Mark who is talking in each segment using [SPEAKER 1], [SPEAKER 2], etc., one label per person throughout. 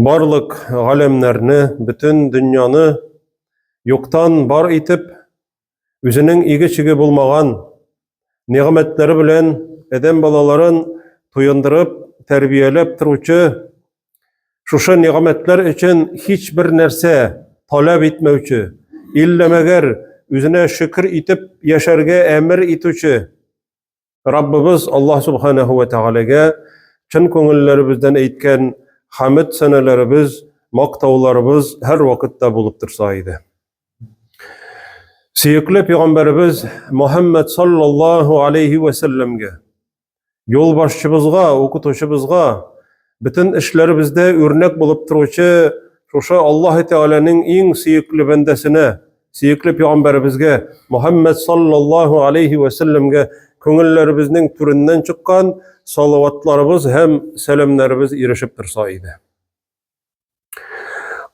[SPEAKER 1] Барлык галәмнәрне, бөтен дөньяны юктан бар итеп, үзенең иге-чиге булмаган нигъмәтләре белән адәм балаларын туендырып, тәрбияләп торучы, шушы нигъмәтләр өчен һичбер нәрсә таләп итмәүче, иллә мәгәр үзенә шөкер итеп яшәргә әмер итүче Раббыбыз Аллаһ Субханаһу ва Тәгаләгә чын күңелләребездән әйткән хәмд сәнәләребез, мактауларыбыз һәр вакытта булып торса иде. Сөекле пәйгамбәребез Мухаммад саллаллаһу алейхи ва сәлләмгә, юлбашчыбызга, укытучыбызга, бөтен эшләребездә үрнәк булып торучы шушы Аллаһ Тәгаләнең иң сөекле бәндәсенә, сөекле пәйгамбәребезгә Мухаммад саллаллаһу алейхи ва сәлләмгә күңелләребезнең түреннән чыккан салаватларыбыз һәм сәламнәребез ирешеп торса иде.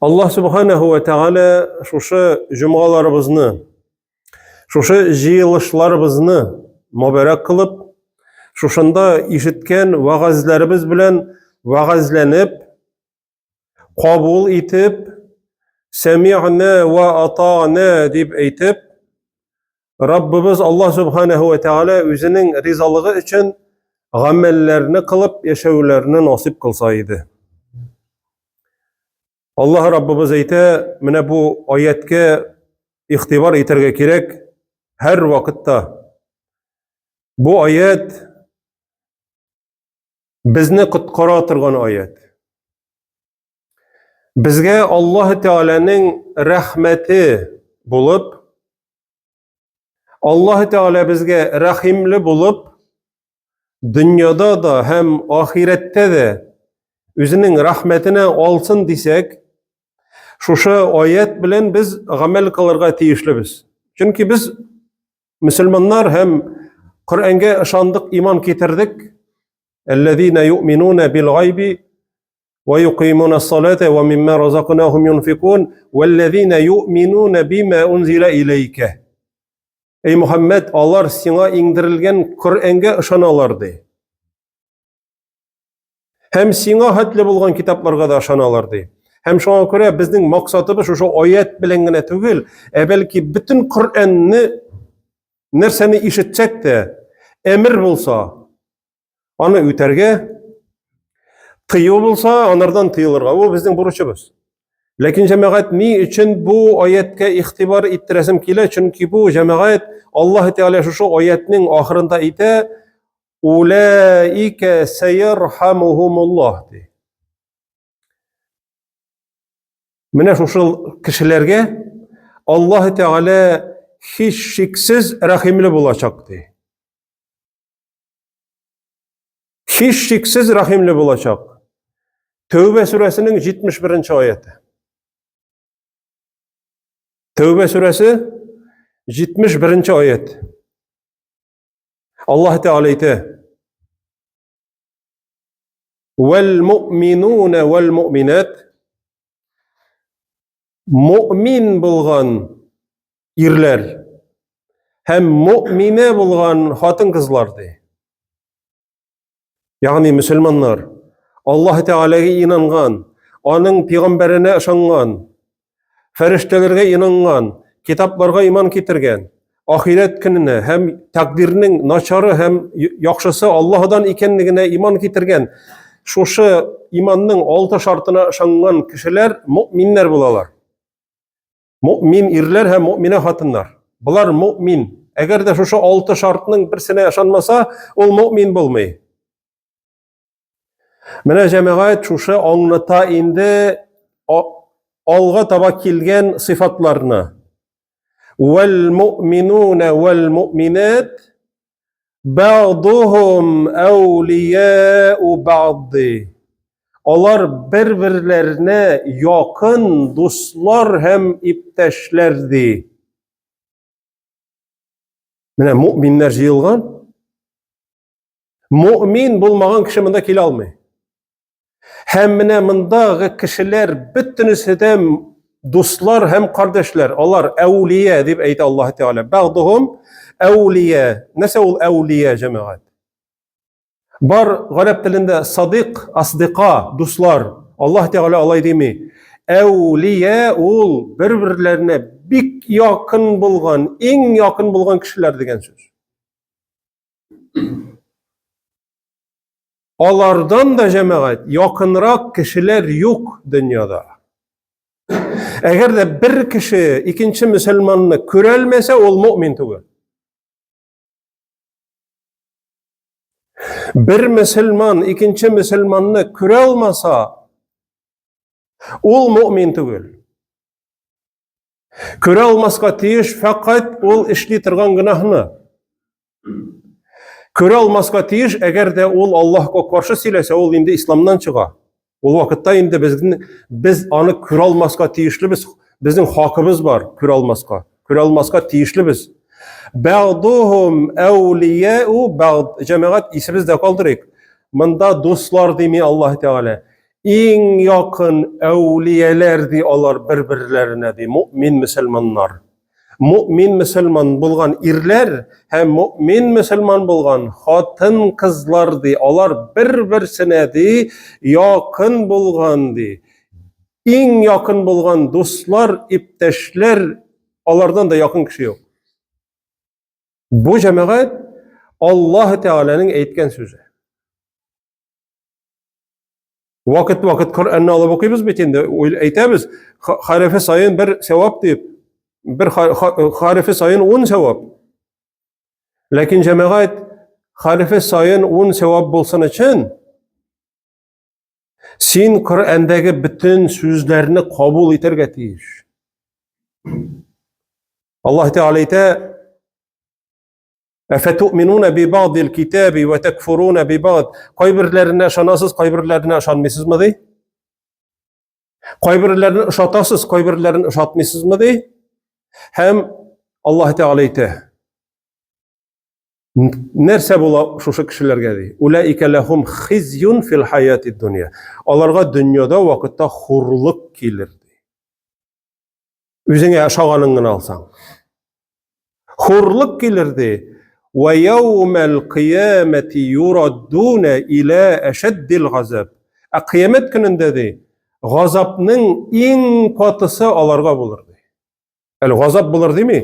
[SPEAKER 1] Аллаһ субханаһу ва тәгалә шушы җомгаларыбызны, шушы җыелышларыбызны мөбарәк кылып, шушында ишеткән вәгазьләребез белән вәгазьләнеп, кабул итеп, сәмигънә вә ата'нә дип әйтеп, Раббыбыз Аллаһ Субханаһу ва Тәгалә үзенең ризалыгы өчен гамәлләрне кылып яшәүләрне насыйп кылса иде. Аллаһ Раббыбыз әйтә, менә бу аяткә игътибар итәргә кирәк һәр вакытта. Бу аят Безне коткара торган аят. Безгә Аллаһ Тәгаләнең рәхмәте булып, Аллаһ Тәгалә безгә рәхимле булып, дөньяда да һәм ахирәттә дә үзенең рәхмәтенә алсын дисәк, шушы аят белән без гамәл кылырга тиешлебез. Чөнки без Мөселманнар һәм Коръәнгә ышандык, иман китердек. Әлләзина юъминуна бил гайби ва юкыймуна салата ва мимма разакнахум юнфикун валләзина юъминуна бима унзила иләйкә. Эй Мухаммед, алар сиңа иңдерелгән Коръәнгә ышаналар ди. Һәм сиңа хәтле булган китапларга да ышаналар ди. Һәм шуңа күрә безнең максатыбыз шушы аят белән генә түгел, ә бәлки бөтен Коръәнне нәрсәне ишетсәк тә, әмер булса, аны үтәргә, тыю булса, анардан тыелырга. Бу безнең бурычыбыз. Ләкин җәмәгать ни өчен бу аяткә игътибар иттерәсем килә? Чөнки бу җәмәгать Аллаһ Тәгалә шушы аятның ахырында әйтә, Улаика сәярхамухумуллаһ ди. Менә шушы кешеләргә Аллаһ Тәгалә һичшиксез рәхимле булачак ди. Һичшиксез рәхимле булачак. Тәүбә сүрәсенең 71 аяты. Тәүбә сүрәсе 71 аят. Аллаһ Тәгалә әйтә: Вәл муъминуна вәл муъминат Муъмин булган ирләр һәм муъминә булган хатын-кызлар ди. Ягъни мөселманнар Аллаһ Тәгаләгә инанган, аның пәйгамбәренә ышанган, фәрештәләргә инанган, китапларга иман китергән, ахирәт көненә һәм тәкъдирнең начары һәм яхшысы Аллаһдан икәнлегенә иман китергән, шушы иманның алты шартына ышанган кешеләр мөэминнәр булалар. Мөэмин ирләр һәм мөэминә хатыннар. Болар мөэмин. Әгәр дә шушы алты шартның берсенә ышанмаса, ул мөэмин булмый. Менә җәмәгать шушы аңлата инде алга таба килгән сыйфатларны. Вәл муъминуна вәл муъминат бәгъдухум әүлияу бәгъди. Алар бер-берләренә якын дуслар һәм иптәшләр ди. Менә муъминнәр җыелган. Муъмин булмаган кеше монда килә алмый. Һәм менә мондагы кешеләр бөтенесе дә дуслар һәм кардәшләр. Алар әүлия дип әйтә Аллаһ Тәгалә. Бәгъдухум әүлия. Нәрсә ул әүлия, җәмәгать? Бар гарәп телендә садык, асдыка, дуслар. Аллаһ Тәгалә алай дими. Әүлия ул бер-берләренә бик якын булган, иң якын булган кешеләр дигән сүз. Алардан да җәмәгать якынрак кешеләр юк дөньяда. Әгәр дә бер кеше икенче мөселманны күрәлмәсә, ул мөмин түгел. Бер мөселман икенче мөселманны күрә алмаса, ул мөмин түгел. Күрә алмаска тиеш фәкать ул эшли торган гөнаһны. Күрә алмаска тиеш, әгәр дә ул Аллаһка каршы сөйләсә, ул инде исламнан чыга. Ул вакытта инде безнең без аны күрә алмаска тиешлебез, безнең хакыбыз бар күрә алмаска. Күрә алмаска тиешлебез. Бәгъдухум әүлияу бәгъд. Җәмәгать исебездә калдырыйк. Монда дуслар дими Аллаһ Тәгалә. Иң якын әүлияләр ди алар бер-берләренә ди, мөмин мөселманнар. Мөмин мөселман булган ирләр һәм мөмин мөселман булган хатын-кызлар ди, алар бер-берсенә ди якын булган ди. Иң якын булган дуслар, иптәшләр, алардан да якын кеше юк. Бу җәмәгать Аллаһ Тәгаләнең әйткән сүзе. Вакыт-вакыт Коръәнне алып укыйбыз бит инде, әйтәбез, хәрефе саен бер сәвап дип, бер хәрефе саен 10 сәвап. Ләкин җәмәгать хәрефе саен 10 сәвап булсын өчен син Коръәндәге бөтен сүзләрне кабул итәргә тиеш. Аллаһ Тәгалә әйтә, Әфәтуъминуна би баъдил китаби ва такфуруна би баъд. Кайберләренә ышанасыз, кайберләренә ышанмыйсызмы ди? Кайберләрен ошатасыз, кайберләрен ошатмыйсызмы ди? Һәм Аллаһ Тәгалә әйтә. Нәрсә була шушы кешеләргә ди? Улаика лахум хизюн фил хаяти дөнья. Аларга дөньяда вакытта хурлык килер ди. Үзеңә ошаганын гына алсаң. Хурлык килер ди. Ва яумал кыямати юраддуна ила ашаддил газаб. Ә кыямәт көнендә ди, газапның иң катысы аларга булыр ди. Әле газап булыр дими?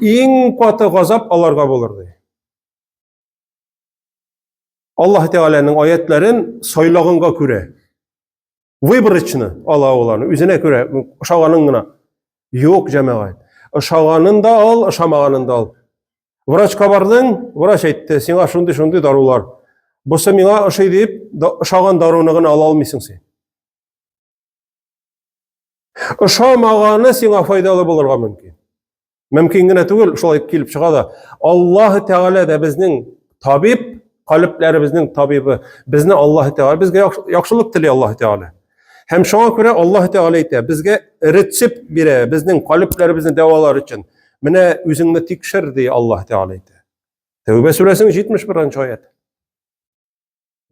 [SPEAKER 1] Иң каты газап аларга булыр ди. Аллаһ Тәгаләнең аятларын сайлаганга күрә выборочно ала ул аны, үзенә күрә, ошаганын гына. Юк, җәмәгать. Ошаганын да ал, ошамаганын да ал. Врачка бардың, врач әйтте, сиңа шундый-шундый дарулар. Бусы миңа ошый дип, ошаган даруны гына ала алмыйсың син. Ошамаганы сиңа файдалы булырга мөмкин. Мөмкин генә түгел, шулай килеп чыга да. Аллаһ Тәгалә дә безнең табиб, калебләребезнең табибы. Безне Аллаһ Тәгалә безгә яхшылык тели Аллаһ Тәгалә. Һәм шуңа күрә Аллаһ Тәгалә әйтә, безгә рецепт бирә, безнең калебләребезне дәвалар өчен. Менә үзеңне тикшер, ди Аллаһ Тәгалә әйтә. Тәүбә сүрәсенең 71 аят.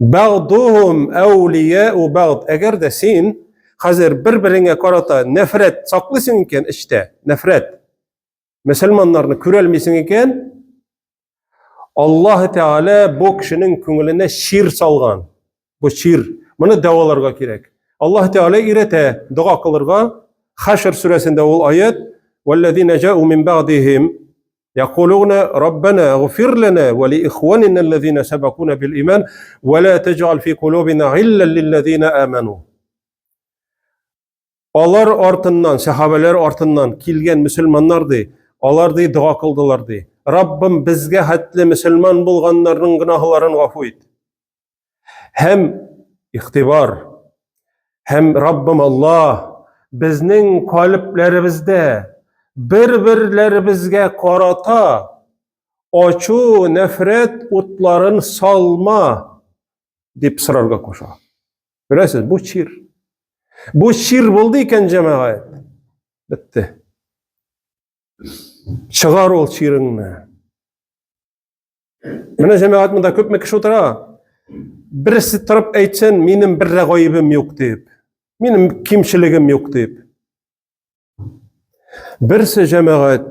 [SPEAKER 1] Бәгъдухум әүлияу бәгъд. Әгәр дә син хәзер бер-береңә карата нәфрәт саклыйсың икән эчтә, нәфрәт. Мөселманнарны күрәлмисең икән, Аллаһ Тәгалә бу кешенең күңеленә чир салган. Бу чир. Моны дәваларга кирәк. Аллаһ Тәгалә өйрәтә дога кылырга. Хашр сүрәсендә ул аят: "Валлазина жа'у мин бәгъдихим يقولون ربنا اغفر لنا ولإخواننا الذين سبقونا بالإيمان ولا تجعل في قلوبنا غلا للذين آمنوا Алар артыннан, сәхабәләр артыннан килгән мөселманнар ди, алар ди дога кылдылар ди. Раббым безгә хәтле мөселман булганнарның гөнаһларын гафу ит. Һәм игътибар, һәм Раббым Аллаһ безнең калебләребездә бер-берләребезгә карата ачу, нәфрәт утларын салма дип сорарга куша. Күрәсез, бу чир. Бу чир булды икән, җәмәгать. Бетте. Чыгар ул чиреңне. Менә җәмәгать монда күпме кеше утыра. Берсе торып әйтсен, минем бер дә гаебем юк дип. Минем кимчелегем юк дип. Берсе җәмәгать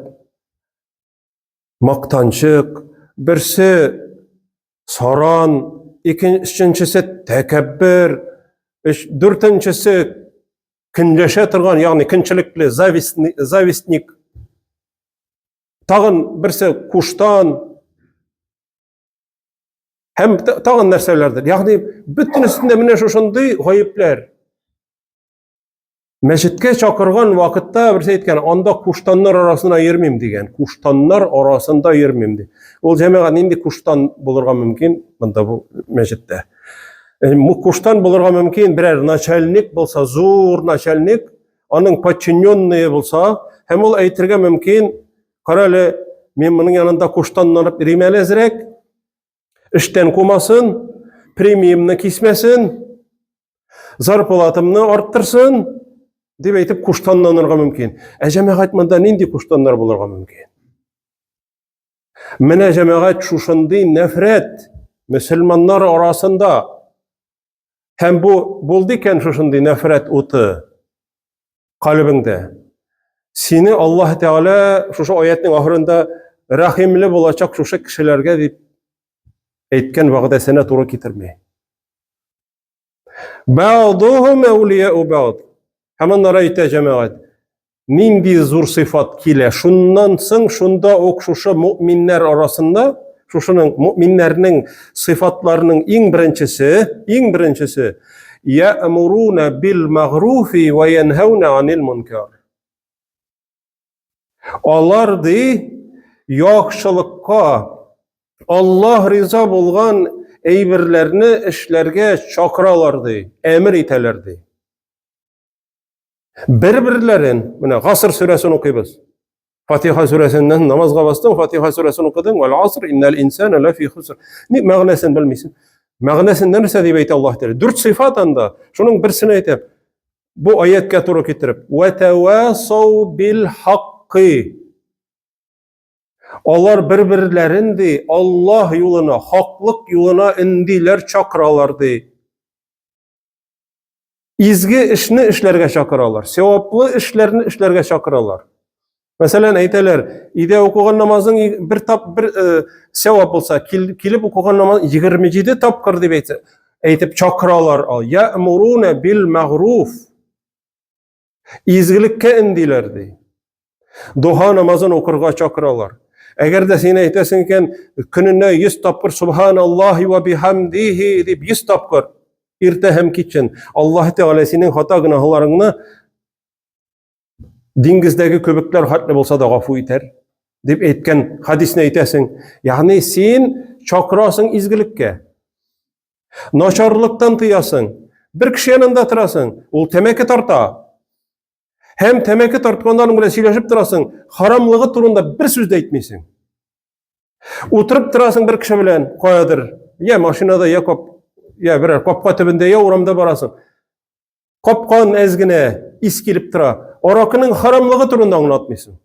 [SPEAKER 1] мактанчык, берсе саран, икенчесе тәкәббер. Өч, дүртенчесе көнләшә торган, ягъни көнчелекле, завистник. Тагын берсе куштан. Һәм тагын нәрсәләрдер. Ягъни бөтенесендә менә шушындый гаепләр. Мәчеткә чакырган вакытта берсе әйткән, анда куштаннар арасына йөрмим дигән. Куштаннар арасында йөрмим ди. Ул җәмәгать нинди куштан булырга мөмкин монда бу мәчеттә? Э, куштан булырга мөмкин берәр начальник булса, зур начальник, аның подчиненные булса, һәм ул әйтергә мөмкин, кара әле, мин моның янында куштанланып йөрим әле әзрәк, эштән кумасын, премиямне кисмәсен, зарплатамны арттырсын, дип әйтеп куштанланырга мөмкин. Ә җәмәгать монда нинди куштаннар булырга мөмкин? Менә җәмәгать шушындый нәфрәт мөселманнар арасында. Һәм бу булды икән шушындый нәфрәт уты калебеңдә. Сине Аллаһ Тәгалә шушы аятның ахырында рәхимле булачак шушы кешеләргә дип әйткән вәгъдәсенә туры китерми. Бәгъдухум әүлияу бәгъд. Һәм аннары әйтә җәмәгать, нинди зур сыйфат килә. Шуннан соң шунда ук шушы мөэминнәр арасында, шушының мөэминнәрнең сыйфатларының иң беренчесе, иң беренчесе, я'муруна бил мәгъруфи ва янһауна анил мункар. Алар ди яхшылыкка Аллаһ риза булган әйберләрне эшләргә чакыралар ди, әмер итәләр ди. Бер-берләрен, менә Гаср сүрәсен укыйбыз. Фатиха сүрәсеннән намазга бастың, Фатиха сүрәсен укыдың, вәл аср иннәл инсана лафи хуср. Ни мәгънәсен белмисең? Мәгънәсен нәрсә дип әйтә Аллаһ Тәгалә? Дүрт сыйфат анда. Шуның берсен әйтә. Бу аяткә туры китереп, "Ва тавасау бил хакки". Алар бер-берләрен ди, Аллаһ юлына, хаклык юлына өндиләр, чакыралар ди. Изге эшне эшләргә чакыралар, саваплы эшләрне эшләргә чакыралар. Мәсәлән, әйтәләр, өйдә укыган намазың бер тап бер э, савап булса, кил, килеп укыган намаз 27 тапкыр дип әйтә, әйтеп чакыралар. Ал я'муруна бил мәгъруф. Изгелеккә өндиләр ди. Духа намазын укырга чакыралар. Әгәр дә син әйтәсең икән, көненә 100 тапкыр субханаллаһи ва бихамдихи дип 100 тапкыр иртә һәм кичен Аллаһ Тәгалә синең хата гөнаһларыңны диңгездәге күбекләр хәтле булса да гафу итәр дип әйткән хадисне әйтәсең. Ягъни син чакырасың изгелеккә. Начарлыктан тыясың. Бер кеше янында торасың, ул тәмәке тарта. Һәм тәмәке тартканда аның белән сөйләшеп торасың, харамлыгы турында бер сүз дә әйтмисең. Утырып торасың бер кеше белән каядыр, я машинада, я кап, я берәр капка төбендә, я урамда барасың. Капкан әз генә ис килеп тора. Аракының харамлыгы турында аңлатмыйсың.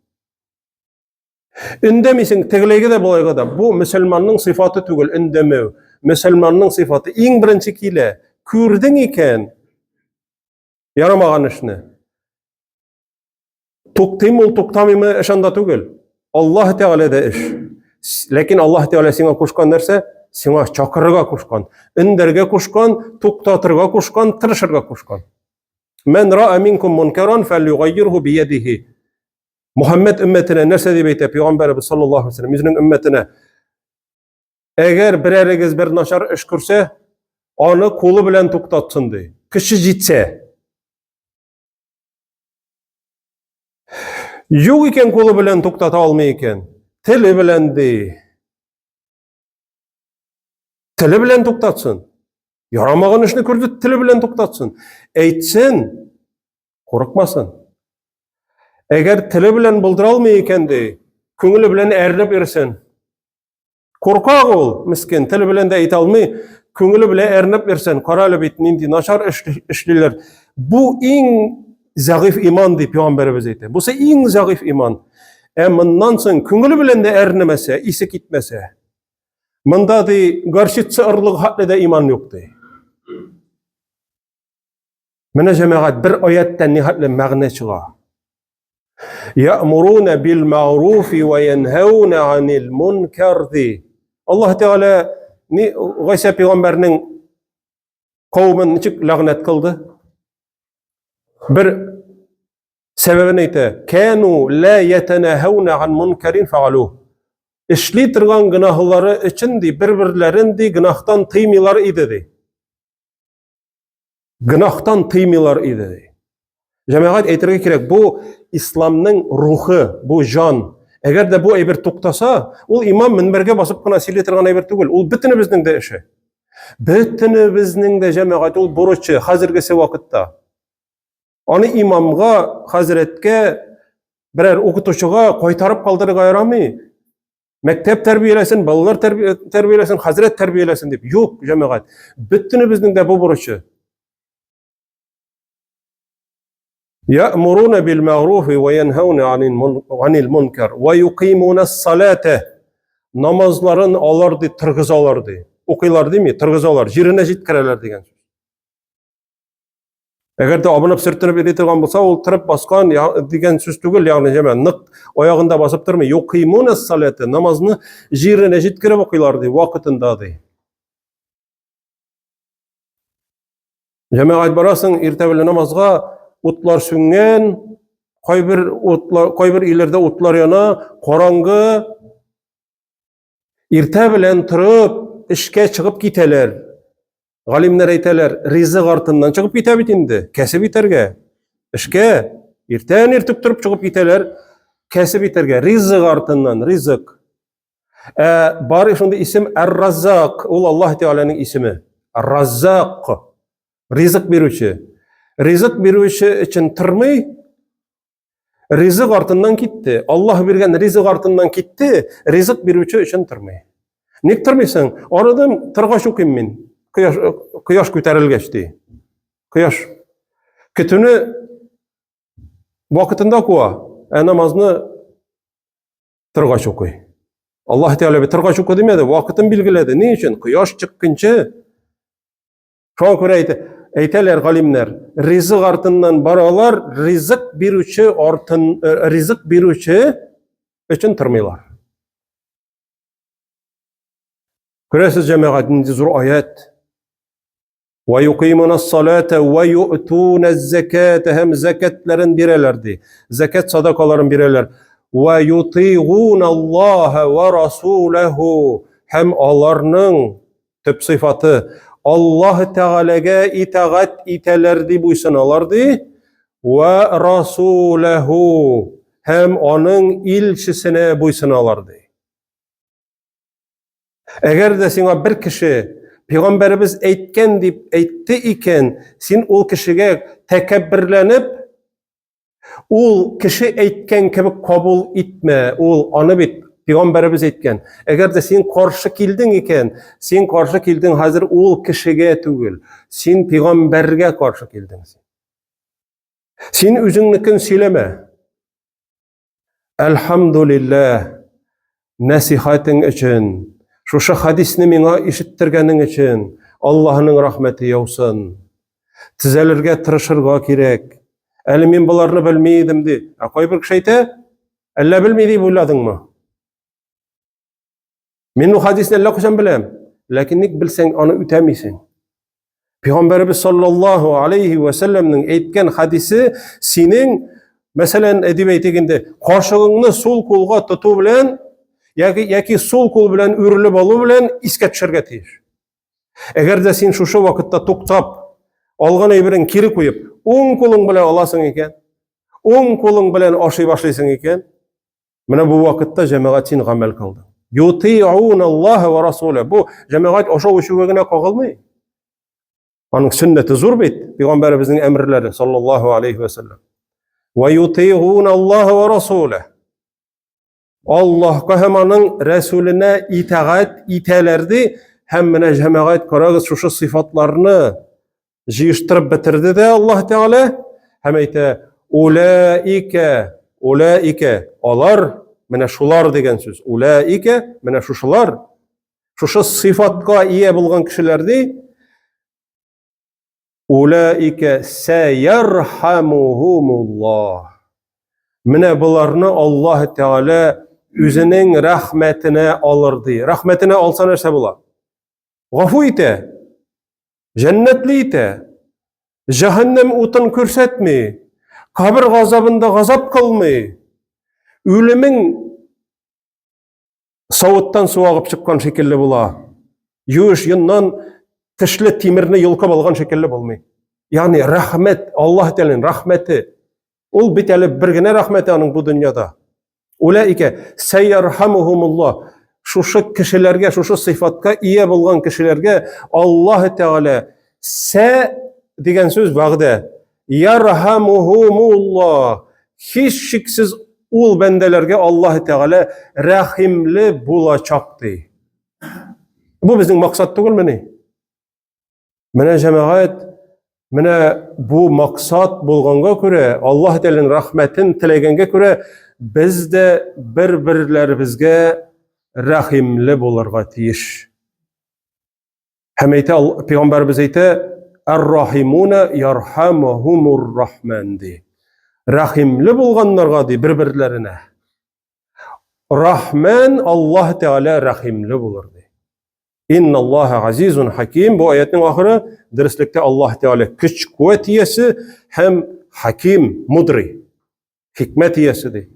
[SPEAKER 1] Өндәмисең тегеләйгә дә болайга да. Бу мөселманның сыйфаты түгел, өндәмәү. Мөселманның сыйфаты иң беренче килә. Күрдең икән, ярамаган эшне. Туктыйм ул, туктамыймы, эш анда түгел. Аллаһ Тәгаләдә эш. Ләкин Аллаһ Тәгалә сиңа кушкан нәрсә? Сиңа чакырырга кушкан, өндәргә кушкан, туктатырга кушкан, тырышырга кушкан. Мән ра'a минкум мункаран фәлюгайирху биядихи. Мухаммед өммәтенә нәрсә дип әйтә пәйгамбәребез саллаллаһу алейһи вәсәлләм үзенең өммәтенә? Әгәр берәрегез бер начар эш күрсә, аны кулы белән туктатсын ди. Көче җитсә. Юк икән кулы белән туктата алмый икән, теле белән ди. Теле белән туктатсын. Ярамаган эшне күрде, теле белән туктатсын. Әйтсен, курыкмасын. Әгәр теле белән булдыра алмый икән ди, күңеле белән әрнеп йөрсен. Куркак ул, мискен, теле белән дә әйтә алмый, күңеле белән әрнеп йөрсен. Кара әле бит нинди начар эш эшлиләр. Бу иң зәгыйф иман дип пәйгамбәребез әйтә. Бусы иң зәгыйф иман. Ә моннан соң күңеле белән дә әрнемәсә, исе китмәсә, монда ди горчица орлыгы хәтле дә иман юк ди. Менә җәмәгать бер аяттан нихәтле мәгънә чыга. Я'муруна бил мәгъруфи ва янһауна анил мункар ди. Аллаһ Тәгалә ни Гайсә пәйгамбәрнең кавемен ничек ләгънәт кылды? Бер сәбәбен әйтә. Кәну ла ятанахауна ан мункарин фаалу. Эшли торган гөнаһлары өчен ди, бер-берләрен ди гөнаһтан тыймыйлар иде ди. Гөнаһтан тыймыйлар иде ди. Җәмәгать әйтергә кирәк, бу исламның рухы, бу җан. Әгәр дә бу әйбер туктаса, ул имам мөнбәргә басып кына сөйли торган әйбер түгел, ул бөтенебезнең дә эше. Бөтенебезнең дә җәмәгать ул бурычы хәзергесе вакытта. Аны имамга, хәзрәткә, берәр укытучыга кайтарып калдырырга ярамый. Мәктәп тәрбияләсен, балалар тәрбияләсен, хәзрәт тәрбияләсен дип. Юк, җәмәгать. Бөтенебезнең дә бу бурычы. Я'муруна бил мәгъруфи ва янһауна анил мункар ва юқимуна ссалата. Намазларын алар ди торгызалар ди. Укыйлар дими, торгызалар, җиренә җиткерәләр дигән сүз. Әгәр дә абынып сөртенеп йөри торган булса, ул торып баскан дигән сүз түгел, ягъни җәмә нык аягында басып тормый. Юқимуна ссалата, намазны җиренә җиткереп укыйлар ди, вакытында ди. Җәмәгать барасың, иртә белән намазга утлар сүнгән, кайбер утлар, кайбер өйләрдә утлар яна, караңгы. Иртә белән торып, эшкә чыгып китәләр. Галимнәр әйтәләр, ризык артыннан чыгып китә бит инде, кәсеп итәргә. Эшкә иртән иртүк торып чыгып китәләр, кәсеп итәргә, ризык артыннан, ризык. Ә бар шундый исем Ар-Раззак, ул Аллаһ Тәгаләнең исеме. Ар-Раззак, ризык бирүче. Ризык бирүче өчен тормый, Ризык артыннан китте. Аллаһ биргән ризык артыннан китте, ризык бирүче өчен тормый. Ник тормыйсың? Арыдым, торгач укыйм мин. Кояш, кояш күтәрелгәч ди. Кояш көтүне вакытында куа, ә намазны торгач укый. Аллаһ Тәгалә бит торгач укы димәде, вакытын билгеләде. Ни өчен? Кояш чыкканчы. Шуңа күрә әйтә, әйтәләр галимнәр, ризык артыннан баралар, ризык бирүче артын, э, ризык бирүче өчен тормыйлар. Күрәсез, җәмәгать, нинди зур аят. Ва юқимуна ссалата ва ю'туна ззаката һәм закатларын бирәләр ди. Закат садакаларын бирәләр. Ва ютигуна Аллаһа ва расулаху һәм аларның Төп сыйфаты Аллаһ Тәгаләгә итагать итәләр ди буйсыналар ди. Ва расуләһу һәм аның илчесенә буйсыналар ди. Әгәр дә сиңа бер кеше пәйгамбәребез әйткән дип әйтте икән, син ул кешегә тәкәбберләнеп Ул кеше әйткән кебек кабул итмә, ул аны бит пәйгамбәребез әйткән. Әгәр дә син каршы килдең икән, син каршы килдең хәзер ул кешегә түгел, син пәйгамбәргә каршы килдең. Син үзеңнекен сөйләмә. Әлхәмдулилләһ, нәсихәтең өчен, шушы хәдисне миңа ишеттергәнең өчен Аллаһының рәхмәте яусын. Төзәлергә тырышырга кирәк. Әле мин боларны белми идем ди. Ә кайбер кеше әйтә, әллә белми дип уйладыңмы? Мин ул хәдисне әллә кайчан беләм, ләкин ник белсәң, аны үтәмисең. Пәйгамбәребез саллаллаһу алейхи ва сәлләмнең әйткән хәдисе синең, мәсәлән, дип әйтик инде, кашыгыңны сул кулга тоту белән яки яки сул кул белән үрелеп алу белән искә төшәргә тиеш. Әгәр дә син шушы вакытта туктап, алган әйберен кире куеп, уң кулың белән аласың икән, уң кулың белән ашый башлыйсың икән, Менә бу вакытта җәмәгать син гамәл кылдың. Ютиун Аллаһ ва Расуля. Бу җәмәгать ашау эчүгә генә кагылмый. Аның сөннәте зур бит, пәйгамбәребезнең әмерләре саллаллаһу алейхи ва саллям. Ва ютиун Аллаһ ва Расуля. Аллаһка һәм аның рәсүленә итагать итәләр ди. Һәм менә җәмәгать карагыз шушы сыйфатларны җыештырып бетерде дә Аллаһ Тәгалә һәм әйтә, Улаика, улаика, алар, менә шулар дигән сүз. Улаика, менә шушылар, шушы сыйфатка ия булган кешеләр ди. Улаика саярхамухумуллаһ. Менә боларны Аллаһ Тәгалә үзенең рәхмәтенә алыр ди. Рәхмәтенә алса нәрсә була? Гафу итә. Җәннәтле итә. Җәһәннәм утын күрсәтми. Кабер газабында газап кылмый. Үлемең савыттан су агып чыккан шикелле була. Юеш йоннан тешле тимерне йолкып алган шикелле булмый. Ягъни рәхмәт, Аллаһ Тәгаләнең рәхмәте. Ул бит әле бер генә рәхмәте аның бу дөньяда. Уләикә сәйярхамухумуллаһ. Шушы кешеләргә, шушы сыйфатка ия булган кешеләргә Аллаһ Тәгалә сә дигән сүз вәгъдә. Ярхамухумуллаһ. Һичшиксез ул бәндәләргә Аллаһ Тәгалә рәхимле булачак ди. Бу безнең максат түгелмени? Менә җәмәгать, менә бу максат булганга күрә, Аллаһ Тәгаләнең рәхмәтен теләгәнгә күрә, без дә бер-берләребезгә рәхимле булырга тиеш. Һәм әйтә, пәйгамбәребез әйтә, Ар-рахимуна ярхамухумур рахман ди. Рәхимле булганнарга ди бер-берләренә. Рахман Аллаһ Тәгалә рәхимле булыр ди. Инна Аллаһа газизун хаким. Бу аятның ахыры дөреслектә Аллаһ Тәгалә көч куәт иясе һәм хаким, мудрый, хикмәт иясе ди.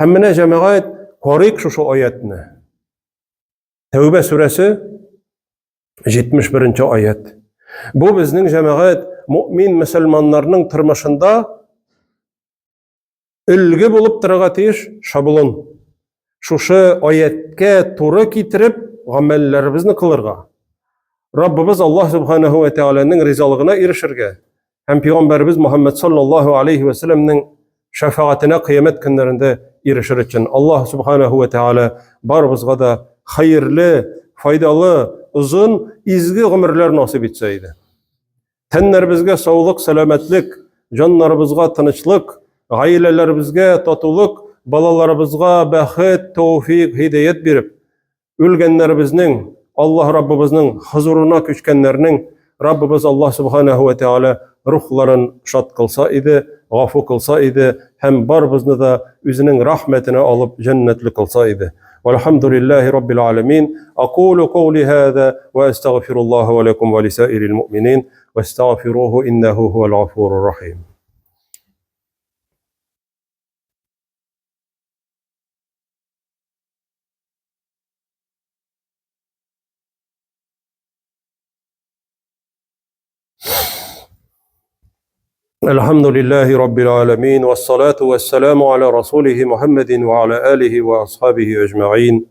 [SPEAKER 1] Һәм менә җәмәгать карыйк шушы аятны. Тәүбә сүрәсе 71 аят. Бу безнең җәмәгать мөмин мөселманнарның тормышында өлге булып торырга тиеш шаблон. Шушы аяткә туры китереп гамәлләребезне кылырга. Раббыбыз Аллаһ субханаһу ва тәгаләнең ризалыгына ирешергә һәм пәйгамбәребез Мухаммад саллаллаһу алейхи ва сәлләмнең шәфәгатенә кыямәт көннәрендә ирешер өчен Аллаһ субханаһу ва тәгалә барыбызга да хәерле, файдалы, озын, изге гомерләр насыйп итсә иде. Тәннәребезгә саулык, сәламәтлек, җаннарыбызга тынычлык, гаиләләребезгә татулык, балаларыбызга бәхет, тәүфик, һидаят биреп, үлгәннәребезнең, Аллаһ Раббыбызның хозурына күчкәннәрнең Раббыбыз Аллаһ Субханаһу ва Тәгалә рухларын шат кылса иде, гафу кылса иде һәм барыбызны да үзенең рәхмәтенә алып җәннәтле кылса иде. Вальхамдулиллахи раббил аламин. Акулу каули хаза ва астагфируллаха ва лакум ва лисаирил муъминин вастагфируху иннаху хуал гафурур рахим. الحمد لله رب العالمين والصلاة والسلام على رسوله محمد وعلى آله وأصحابه أجمعين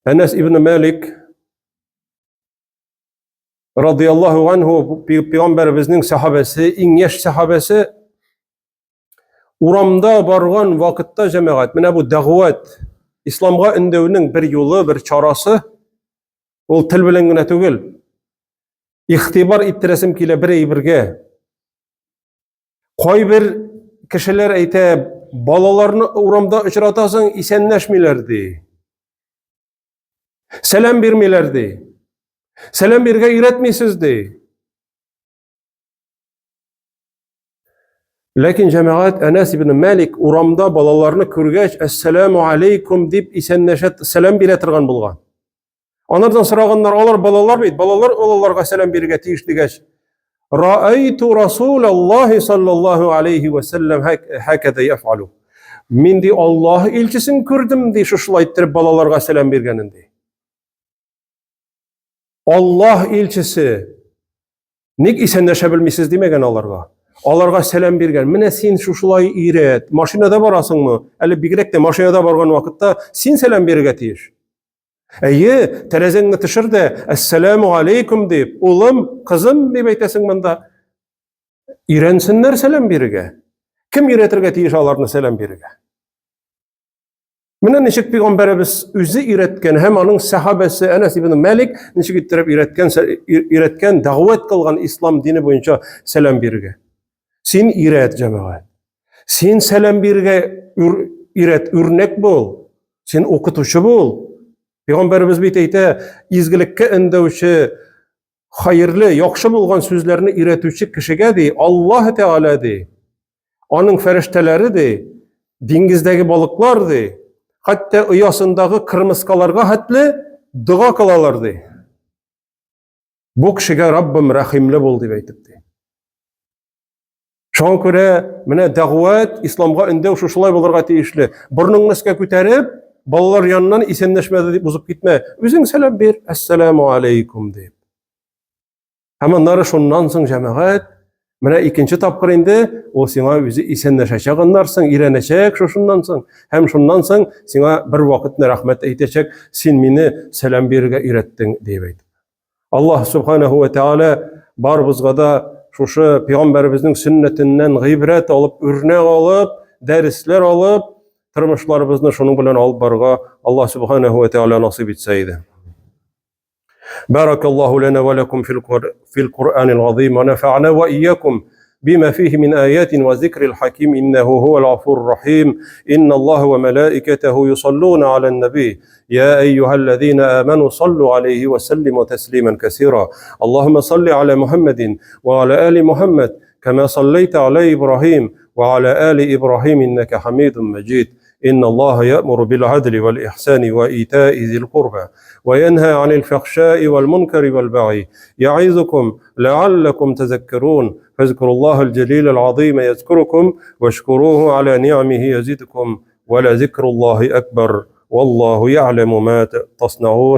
[SPEAKER 1] Әнәс ибн Малик радияллаһу анһу пәйгамбәребезнең сахабәсе, иң яшь сахабәсе урамда барган вакытта җәмәгать, менә бу дәгъват, исламга өндәүнең бер юлы, бер чарасы, ул тел белән генә түгел. Игътибар иттерәсем килә бер әйбергә. Кайбер кешеләр әйтә, балаларны урамда очратасың, исәнләшмиләр ди. Сәлам бирмиләр ди. Сәлам бирергә өйрәтмисез ди. Ләкин җәмәгать Әнәс ибн Малик урамда балаларны күргәч, "Әссәламу алейкум" дип исәнләшә, сәлам бирә торган булган. Анардан сораганнар, алар балалар бит, балалар олыларга сәлам бирергә тиеш дигәч, Раайту Расулаллахи саллаллаху алейхи ва саллям хакада яфалу. Мин ди Аллаһ илчесен күрдем ди, шушылай иттереп балаларга сәлам биргәнен ди. Аллаһ илчесе Ник исәнләшә белмисез димәгән аларга. Аларга сәлам биргән. Менә син шушылай өйрәт. Машинада барасыңмы? Әле бигрәк тә машинада барган вакытта син сәлам бирергә тиеш. Әйе, тәрәзәңне төшер дә, әссәламу алейкум дип, улым, кызым дип әйтәсең монда. Өйрәнсеннәр сәлам бирергә. Кем өйрәтергә тиеш аларны сәлам бирергә? Менә ничек пәйгамбәребез үзе өйрәткән һәм аның сәхабәсе Әнәс ибн Мәлик ничек иттереп өйрәткән, өйрәткән, дәгъват кылган ислам дине буенча сәлам бирергә. Син өйрәт, җәмәгать. Син сәлам бирергә өйрәт, үрнәк бул. Син укытучы бул. Пәйгамбәребез бит әйтә, изгелеккә өндәүче, хәерле, яхшы булган сүзләрне өйрәтүче кешегә ди, Аллаһ Тәгалә ди, Аның фәрештәләре ди, диңгездәге балыклар ди, хәтта оясындагы кырмыскаларга хәтле дога кылалар ди. Бу кешегә Раббым рәхимле бул дип әйтеп ди. Шуңа күрә менә дәгъват, исламга өндәү шушылай булырга тиешле. Борныңны өскә күтәреп, балалар яныннан исәнләшмәде дип узып китмә. Үзең сәлам бир, әссәламу алейкум дип. Һәм аннары шуннан соң җәмәгать, менә икенче тапкыр инде ул сиңа үзе исәнләшәчәк аннан соң, өйрәнәчәк шушыннан соң. Һәм шуннан соң сиңа бер вакытны рәхмәт әйтәчәк, син мине сәлам бирергә өйрәттең дип әйтеп. Аллаһ субханаһу ва тааля барыбызга да шушы пәйгамбәребезнең сөннәтеннән гыйбрәт алып, үрнәк алып, дәресләр алып, тормышларыбызны шуның белән алып барырга Аллаһ субханаһу ва тааля насыйп итсә иде. بارك الله لنا ولكم في القرآن العظيم ونفعنا وإياكم بما فيه من آيات وذكر الحكيم إنه هو الغفور الرحيم إن الله وملائكته يصلون على النبي يا أيها الذين آمنوا صلوا عليه وسلموا تسليما كثيرا اللهم صل على محمد وعلى آل محمد كما صليت على إبراهيم وعلى آل إبراهيم إنك حميد مجيد إن الله يأمر بالعدل والإحسان وإيتاء ذي القربى وينهى عن الفحشاء والمنكر والبغي يعظكم لعلكم تذكرون فاذكروا الله الجليل العظيم يذكركم واشكروه على نعمه يزدكم ولذكر الله أكبر والله يعلم ما تصنعون.